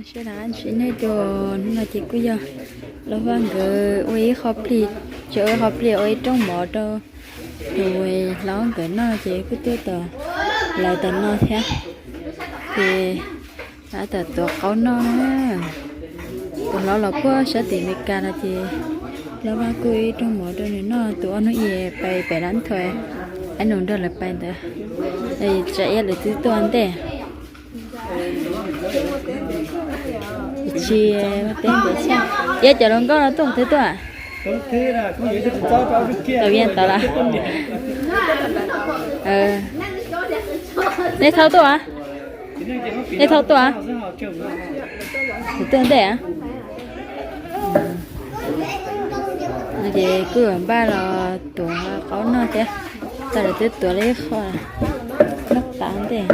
Sawv daws, ntsis nej dua, hnub no ces kuj yog Lauj Vaj nkawd ua ib qho plig, tseem ua ib qho plig ua ib rooj mov rau tus hlob nkawd noj ces kuj tuaj tom lawv tom no thiab. Ces lawv tom tuav qaub noj na. Tus hlob los puag sab tim Amelikas no ces Lauj Vaj kuj ib rooj mov rau nws noj, tus ob hnub ib pais pem Lab Thuam, ab nus nrog lawv pais ntawd, tsam ib lwm twb tuaj ntej. Tsis, teb ntawd xyaj. Ib cov hluas nkauj no tuaj qhov twg tuaj? Tau viaj tod lawm. Nej thaum tuaj? Nej thaum tuaj? Tuaj ntej. Ces kuj npaj los tuav qaub noj thiab, tau lawv twb tuav li qho noj tas ntej.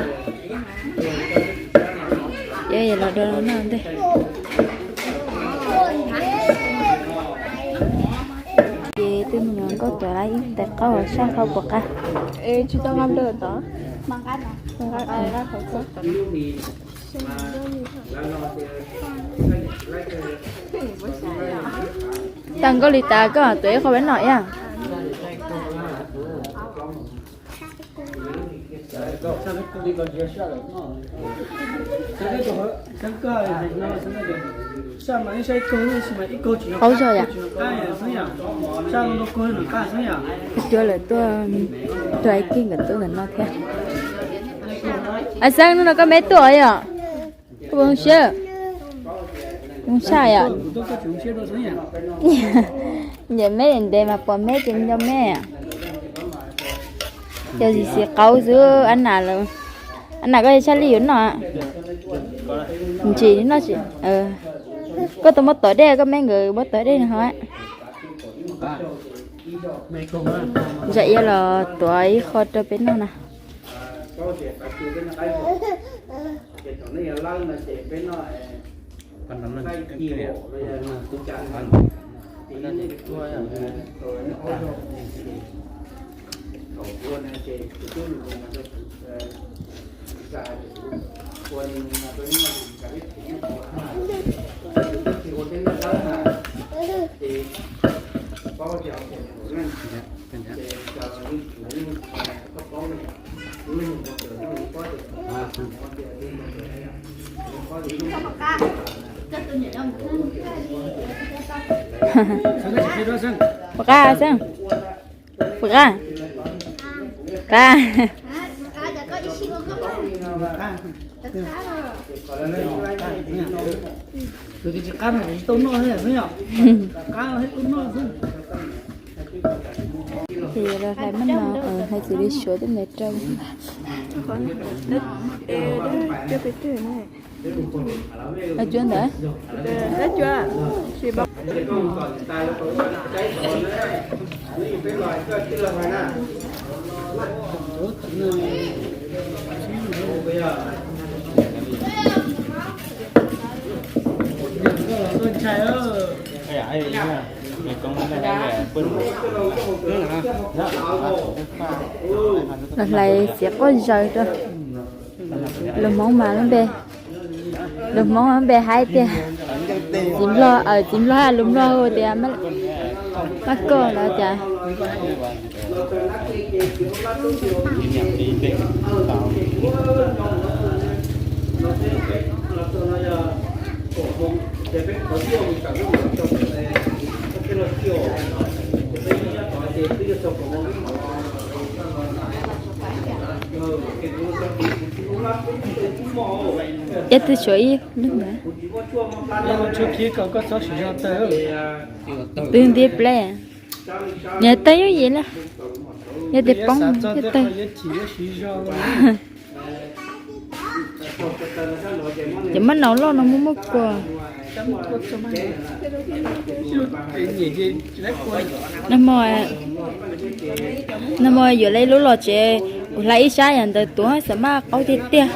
Ces los do noj ntej. Ces twb mus nkauj tuav ib tais qaub sab qhov puas qab. Tag nkauj li tas koj tuav ib qho peb noj ib yam. Qaub zog yom. Cuab lawm tuaj, tuaj ib kig nkawd tuaj ntawm no thiab. A Xeeb, hnub no koj me tuaj yom? Koj puas zoo siab? Zoo saj yom? Nyiam me ntev mas pom me ces nco me. Cov xim xim qaub xwb, a nas, a nas koj tshaj lij yuav noj. Ntsis noj tsis, koj tus muab tom dej, koj me nkawd muab tom dej no ho. Ntsa iab los tuav ib qho rau peb noj na. Puas qab Xeeb? Puas qab? Qab. Ces lawv hais muab no, hais txwv li suav tej me rau. Cuab ntawd. Los hlais xiav quaj zaws rau. Lus Hmoob mas lub npe, lus Hmoob lub npe haib tiag. Txiv Nplog, txiv Nplog lus Nplog hu tias mab koj los cas. Ib tug suav ib lub ntawd. Twb ntiab pleb. Nws tawg yooj yim na. Yog tias poob thiaj tawg. Ces mab naus loj no muaj muaj kua. Nag hmo yuav lawv lub los tsev, kuv hlais ib sab yam ntawd tuav xav maj qaub tiag tiag.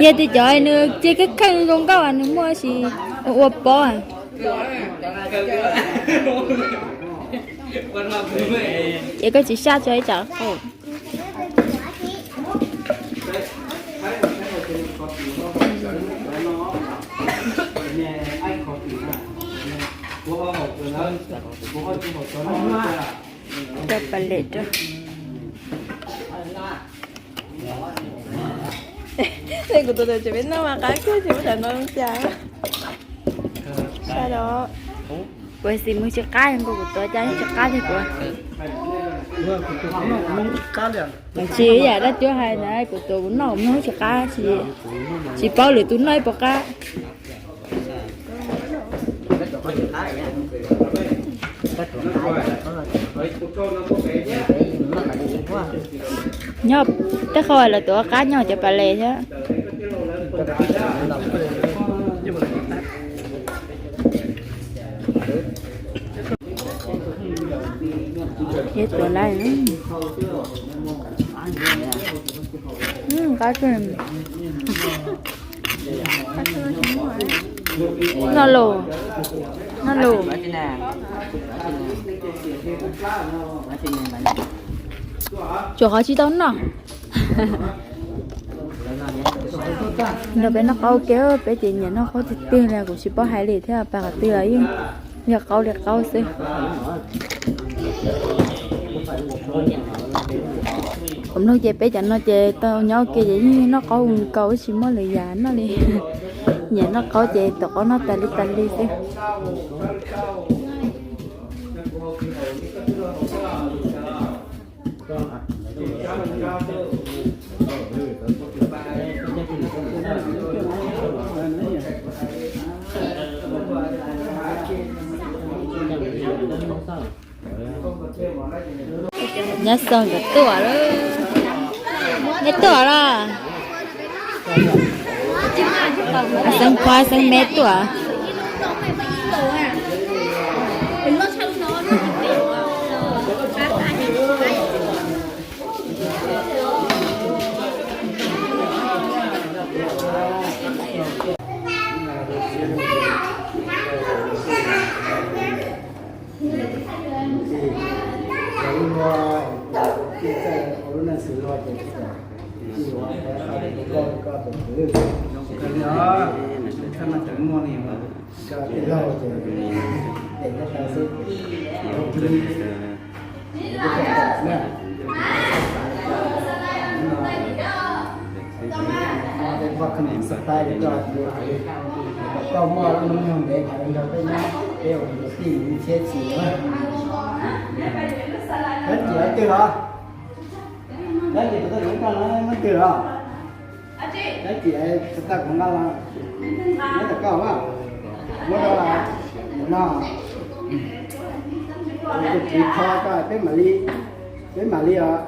Yog tias cov nws cia kheej kheej zoo nkauj nws muaj sis ua pob. Ces koj tsis saj tso ib tsam qaub. Coj pas lem rau. Kuv tus tseem peb noj mas qab kawg tsis muaj tas no cas. Sab los kuv xis mus tsis qab, kuv tus cas tsis qab tiag kuv. Tsis yam dab cuab hais na, kuv tus kuv noj kuv mloog tsis qab, tsis paub lwm tus noj ib puas qab. Nyob tej qhov lawv tuav qab nyob cov pas lem thiab. Thiab tuav lawm. Qab kawg. Noj lus, noj lus. Tsuas qhov tsis tau noj. Nrog peb noj qaub ua ke, peb ces nyiam noj qaub tiag tiag li, kuv tsis paub hais li thiab, pas qhov twg los yeej yog qaub li qaub xwb. Kuv mloog ces peb cov no ces tau nyob ua ke ces yeej noj qaub nkaus, tsis muaj lwm yam noj li. Nyiam noj qaub ces tuav qaub noj tas li tas li xwb. Nyab Xoo nkawd tuaj lawm. Nej tuaj los? Xeeb Phuab Xeeb Meb tuaj. Koj muaj lub noob nyoog ntev nrog peb nyob, peb ua tij mus ib txhiab txhis na. Dab tsi twg los? Dab tsi kuv tuaj yuav koj no muab twg los? Dab tsi kuv tuaj kuv nqa los? Muab rau koj mas. Muab rau no. Tus txiv kho koj peb mam li, peb mam li os.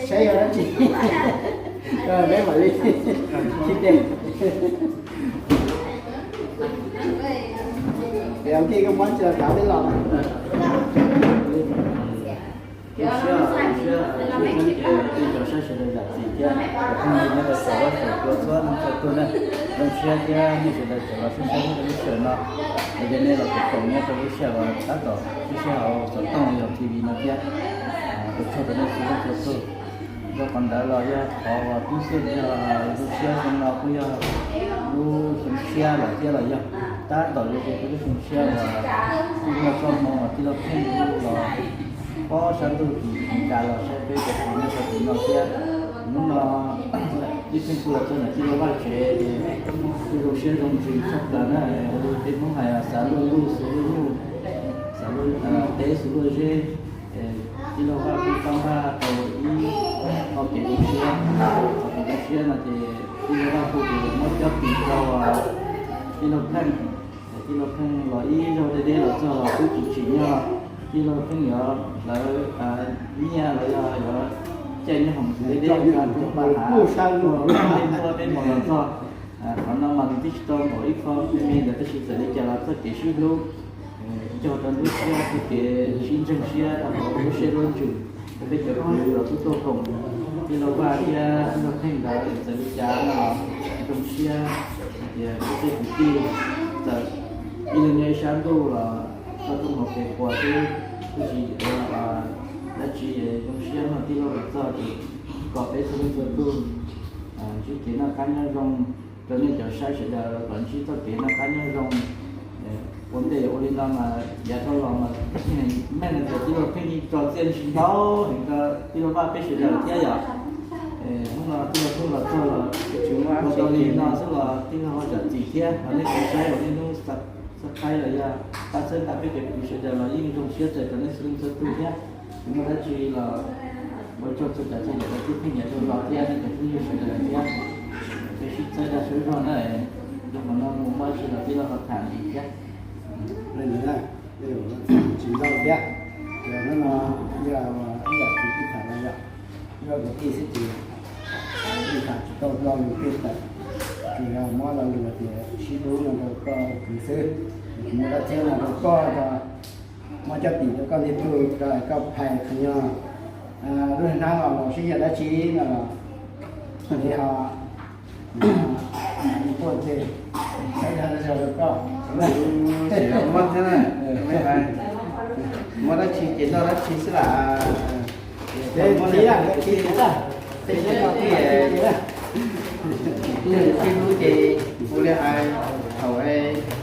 Saib yog dab tsi. Peb mam li. Tsis teg. Ces ua ntej koj muab tso kav peb los. Zoo siab, zoo siab, tej cov saib sawv daws zam txim thiab cov phooj ywg nyob rau saum huab saum cua txhua leej txhua tug na. Zoo siab thiab nej sawv daws tseem los saib saib lub sij hawm no. Yog tias nej los koom koom nyob rau lub sij hawm uas tab tom lub sij hawm xov tooj los yog T V no thiab, ua tsaug rau nej txhua leej txhua tug. Dhau qhov ntawd los yog qhov uas pib xwb yog zoo siab xyoo no kuj yog lub xyoo tshiab lawm thiab los yog tab tom yuav ua peb lub xyoo tshiab uas kuj yog txoj hmoo uas tij laug Pheej los pob sab ntuj tim Amelikas los saib peb cov khoom nyob rau tim no thiab. Hnub no tij Pheej kuj los txog ntawm tij laug Vaj tsev ces kuj zoo siab zoo ntsws tshaj plaws na. Ua li peb Hmoob hais xav luaj luj xav luaj luj, xav luaj teb xav luaj zeb. Tij laug Vaj kuj pab npaj tau ib qho kev zoo siab, qhov kev zoo siab no ces tij laug Vaj kuj muab coj tis rau tij laug Pheej. Tij laug Pheej los ib zaug deb deb los txog los twb tsis tsim nyog tij laug Pheej yuav hlawv nyiaj los yog yuav caij nyob hoom deb deb, peb mus los txog. Qhov no mas nws twb tsis tau npaum ib qho me me ntawd tab sis txawm li cas los txoj kev sib hlub, nco rau lub siab txoj kev sib ntseeg siab rau hauv lub siab lub ntsws. Peb cov kwv los kuj tuaj koom tij laug Vaj thiab tij laug Pheej ntawd, txawm li cas no los zoo siab hais tias peb tej kwv tij txawm ib leeg nyob ib sab ntuj los txoj koob hmoov kev puas xwb, twb tsis ua dab tsi. Zoo siab no tij laug los txog ces kom peb txhua leej txhua tug ntsib kev noj qab nyob zoo, rau nej cov saib sawv daws los kom ntsib txoj kev noj qab nyob zoo. Ua ntej ua li no mas yav dhau los mas mej nws tij laug pheej tso txiaj ntsig ntau heev rau tij laug Vaj peb sawv daws thiab yom. Hnub no tij laug Hnub los txog los ua tau li no xwb los tij laug ho zam txim thiab, ho nej tau saib uas nej hnub subscribe los yog pab txhawb nqa peb cov kwv sawv daws los yeej zoo siab txais rau nej txhua leej txhua tug thiab. Tsis muaj dab tsi los ua tsaug txhua cov txhua tus uas tij pheej nyiam rau los thiab nej cov phooj ywg sawv daws thiab. Peb sib txhawb dag sawv zog na, zoo qhov no mus muaj tsi los tij laug ho tham ntxiv thiab. Tsis ntau thiab, yog hnub no yog ib yam txiv tij tham no yom, yog kuv tij xwb ces tij tham tsis tau lo lus tej tawm, ces yog muab lo lus tias sib hlub no rau koj kwv xwb, muab dab txiab no rau koj, muab coj tim rau koj ntiag tug rau koj phais qhov nyuag lub hnab los los sib yam dab tsi no los, ces ho nquaj ntses, saib yog rau koj. Muab thiab na, muab dab tsi ces noj dab tsi xwb las. Muab dab tsi, sib hlub ces ua li hais thaum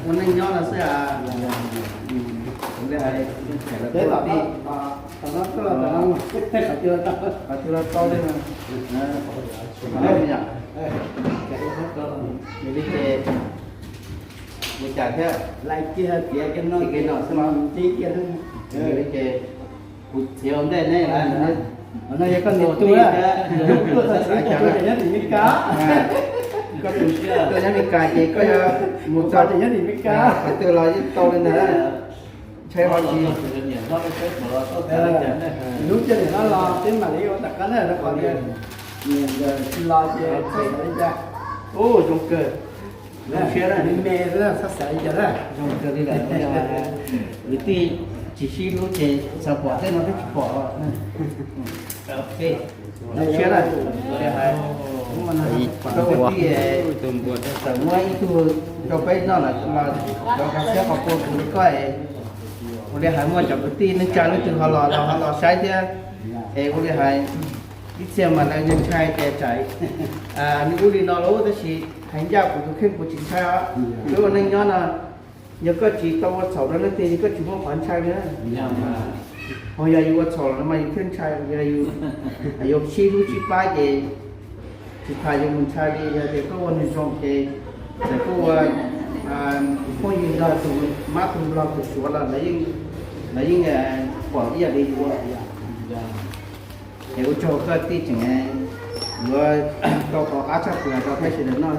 ua neej nyob no xwb. Ua li hais tij, qhov twg los tau li no. Yog li ces ua cas thiab, lais kiag tiav kiag no xwb los, yog li ces kuv txiav ua ntej ne, no yog koj niam tij, tuaj txog xwb ces nyob tim Meskas, koj tus tuaj nyob Meskas ces koj yuav mus txog ces nyob tim Meskas, qhov twg los yeej tau li ntawd. Ntshai ho tsis, lub caij niam no los peb mam li ua tom qab na, rau qhov tias niam nkawd tsis los ces txhob xav li cas. Ub, zoo kawg, zoo siab na, me me xwb na, txhob xav li cas na. Zoo kawg li lawm, kwv tij tsis sib hlub ces txawm pom tej no twb tsis pom. Zoo siab na, rau kwv tij txawm muab ib tug rau peb noj lawm los rau qhov siab qhov pua kuv li koj es, ua li hais muaj cov kwv tij neej tsa leej twg ho los los ho los saib thiab, es ua li hais ib txhia mas lawv ntshai tias tsam nws ua li no lawm tab sis hais ncaj kuv tus kheej kuv tsis ntshai os. Wb ua neej nyob no yog koj tsis tau ua txhaum rau leej twg yog koj tsis muaj qhov ntshai li. Ho yog yus ua txhaum los mas yus thiaj ntshai, yog yus sib hlub sib pab ces tsis tas yus mus ntshai li. Yog tias koj ua neeg zoo ces txawm koj ua phooj ywg nrog tus mab tus nplog tus suav los lawv yeej pom ib yam li yus ua. Es ua tsaug koj tij tseem yuav tau qhov qab tshaj plaws rau peb sawv daws noj.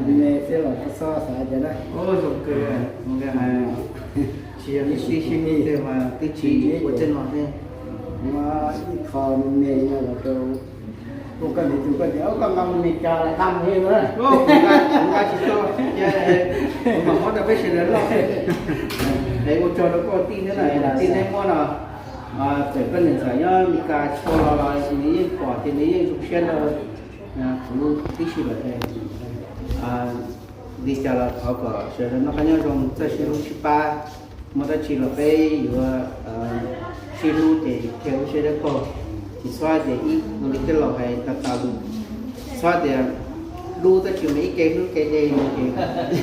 Me xwb los txhob xav cas na. Zoo kawg, tsis yog ib sij sib hlub tiag mas twb tsis ua tej no thiab. Muab ib qho me me no los rau kuv, koj niam tus koj tias koj nqa mus Meskas los nqa mus li no. Kuv nqa tsis tau, kuv mam muab rau peb sawv daws noj. Es ua tsaug rau koj tij thiab na, tij neb muab no txawm koj niam ntxawm nyob Meskas tsis tau los los nws yeej pom ces nws yeej zoo siab rau kuv tib si lawm. Li cas los thov kom sawv daws noj qab nyob zoo, txawj sib hlub sib pab, muaj dab tsi los peb yuav sib hlub ces qhia lub siab dawb paug, tsis txhob tias ib ua li tej laus hais tas tas lus, txhob tias hlub tab sis mas ib ke hlub ke de no ces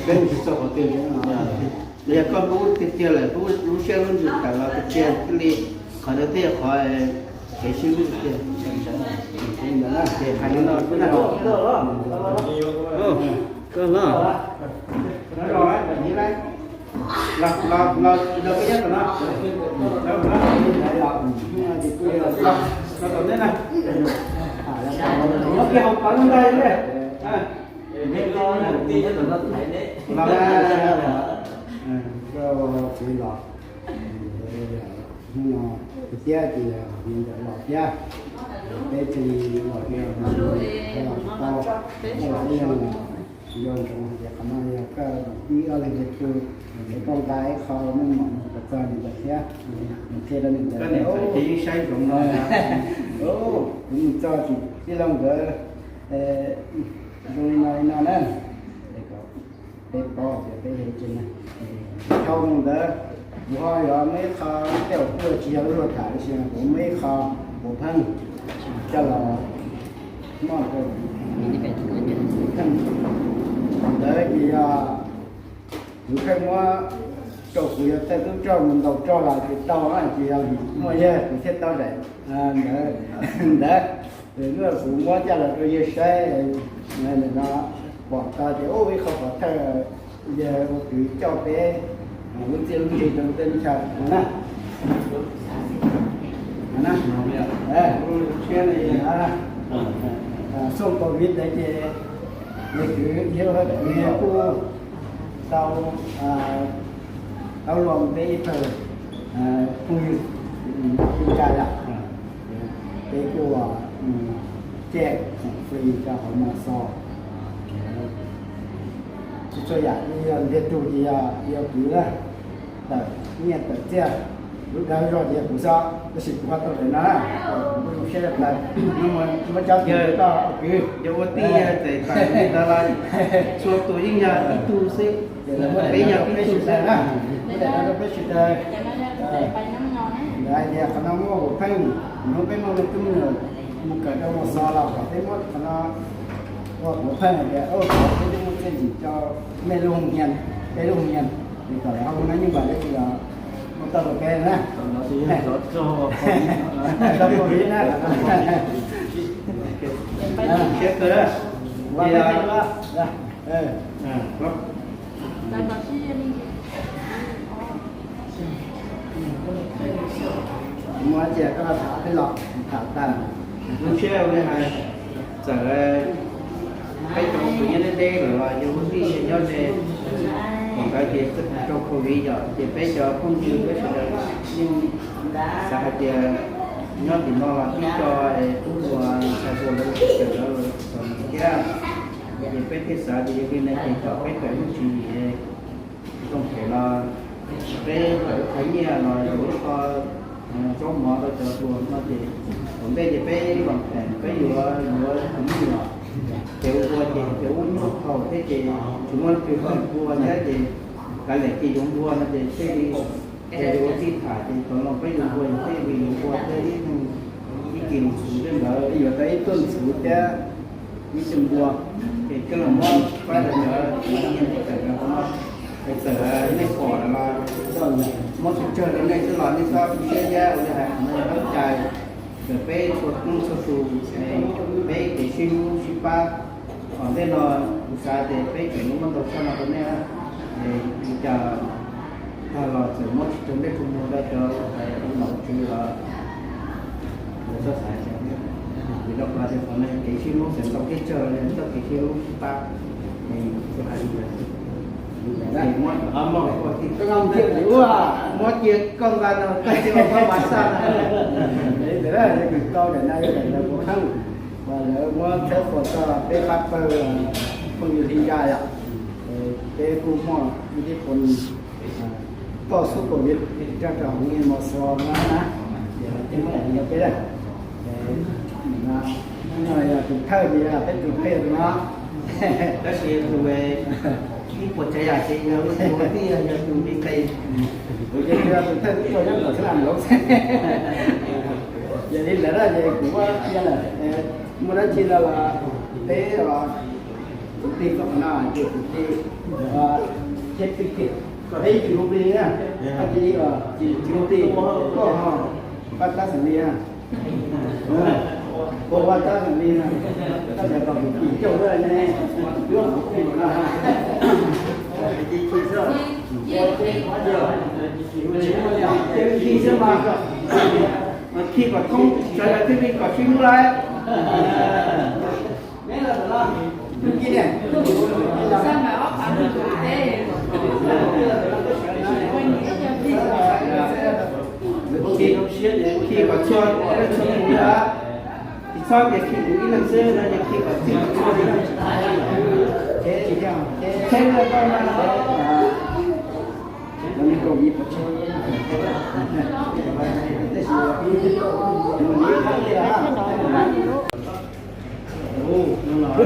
peb mus tsis txog qhov twg li. Yog koj hlub tiag tiag lawm, hlub lub siab hlub ntsws tawm los tiag tiag thiaj li, qhov ntawd thiaj yog qhov kev sib hlub tiag tiag. Ces hais li no xwb na. Koj los, los, los, los peb nyob tom no, los tom nej na, los kiag hauv pav ntag. Los, los, hnub no tiag ces me ntawm los thiab, peb thiaj li los, los tsis tau, los ib leeg nco ntsoov hais tias qhov no yog koj ib ob leeg nce tw, es koj nqa ib qho meej mom mus kom txog niam ntawd thiab, mus qhia rau niam ntawd. Kuv mus txog tsis tij laug nkawd zoo li no li no na, peb paub tias peb yog ib tsev neeg. Dhau mus ntawd, kuv ho yuav muaj ib qho tej uas kuj tsis yog lub luag tham tab sis kuv muaj ib qho puav pheej coj los muaj rau ntawd ces yog Kuv pheej muab rau kuv yog thawj tub rog mus ntaus rog los tsis tau, tsis yog muaj yawg kuv thiaj tau daim ntawd. Ntawd, kuv muab coj los rau yawg saib, no pom tau tias ua ib qho pov thawj, yawg ua kwv coj peb lub txiaj lub ntsig rau tej me chaw no na. Xyoo covid ntawd ces yawg kwv, yawg kwv kuj tau, tau luag peb ib pawg phooj ywg li cas lawm, peb kuj cem free rau hauv Mos Xos. Txhua txhua yam yog ntiag tug ces yog kwv na, tawm nyiaj tawm txiaj, lub dawb zog ces yog kuv xwb, tab sis kuv ho tau daim no, kuv zoo siab tshaj plaws. Muab cov kwv, yog ua tij txawm tawm li ntawd los txhua tus yeej yog ib tug xwb. Peb yog ib tug xwb na. Muab daim no rau peb sawv daws. Hais tias qhov no muaj huam pheej, hnub peb muaj me tub me nyuam mus kawm rau Mos Xos los kom peb muab qhov no ua huam pheej hais tias peb twb muaj txiaj ntsig rau mej lub hoo hias, peb lub hoo hias, es kom lawv ho ua neej nyob npaum li cas los muab tau rau peb na. Tau covid na. Muaj ib txhia koj tham peb los tham tag. Lub siab ua li hais, txawm peb cov kwv nyob deb deb lawm los yog ua tij nyob ze, thaum ntawd ces rau covid yom, ces peb cov phooj ywg peb sawv daws yeej xav hais tias nyob tim no los tib co tub hluas ntxhais hluas lawv tseem lawv txom nyem thiab, ces peb thiaj xav tias yog li no ces kom peb kawm yeej tsis yim, zoo phem los peb kawm qhov nyiaj los yuav ib qho zaub mov rau cov hluas no ces thaum ntej ces peb los phem peb yuav yuav tus me nyuam, ces ua npua ces ces ua nyuam thaum thiab ces tsis muaj leej twg npua thiab ces kav liam ces yuav npua no ces thiaj li, ces yuav ua tij tham ces thaum no peb yuav npua thiaj li yuav npua thiab ib, ib kis ntxhuv thiab ntawd yuav tau ib tuj ntxhuv thiab ib tug npua, ces coj los muab pab ntawd ntawd, txawm nej pom lawm los muab tsawg tsawg rau nej xwb los nej txhob tu siab thiab ua li hais qhov no yog txoj cai, txawm peb txhua txhua tus, peb kev sib hlub sib pab. Thaum ntej no kuv xav tias peb tseem yuav muab ntau tshaj no rau nej, es li cas tag los txawm muab tsis raug nplej raug muag rau cov nom tswv los lawv txhob xav tias, vim rau qhov tias qhov no kev sib hlub txawm ntau thiab tsawg, txoj kev sib hlub sib pab, muab cia koj nqa no koj cia koj pab mas xaj na. Kws tau daim no yog daim lawv puas pheej, uas lawv muab tshawb fo txog peb pab pawg phooj ywg Hli Nkaj yom. Peb kuj muaj ib tib qho koj xub covid rau rau hauv nge Mos Xos no na, ces lawv thiaj muab daim no rau peb. No yog tus thawj ces yog peb tus qia tus no. Tab sis tus ib puas tsav yam ces yog tus ua tij, yog tus li qe. Kuv ces yog tus thawj tub rog nyob tom xab lam lov. Yog li lawm na ces kuv muab qhia lawm, muaj dab tsi no los peb os, kwv tij koj qhov no ces kwv tij thiab pib kiag, peb tsis ua plig na, peb tsis ua plig, koj ho pab tab xeem li na. Ua pab tab xeem li na, tab xeem kom kwv tij coj lawm ne, twb ua plig no. Ces kwv tij xwb mas, khi kom thoob sawv daws thiaj li kom sib hlub lawm. Khi kom txhua leej txhua tus, tsis txhob tias khi kuv ib leeg xwb no, ces khi kom txhua txhua leej. Tsheb no koj na,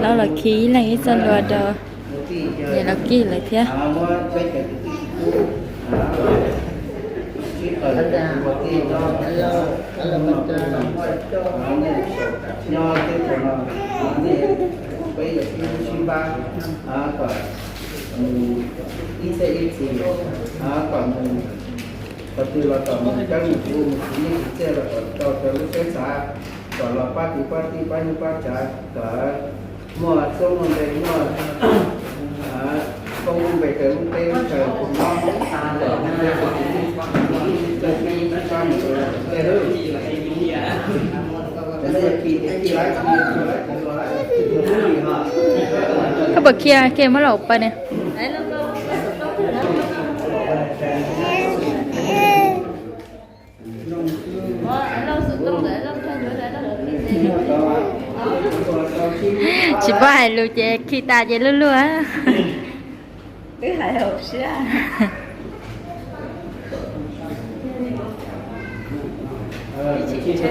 Lawv los khi ib leeg ib txoj hlua rau, ces los kig lawv thiab. ib txhiab ib txhis, kom mus qhov twg los kom mus coob mus kuv mus txiv neej txiv txiaj los kom tau raws lub siab xav, kom los pab kwv pab tij pab neej pab tsav, kom muaj txuj muaj npe muaj koob muaj npe raws lub teb lub chaw tus no. Koj puas khiav, khiav muab los pa ne. Tsis paub hais lus ces khi tas ces luag luag. Twb hais hauv siab. Tsis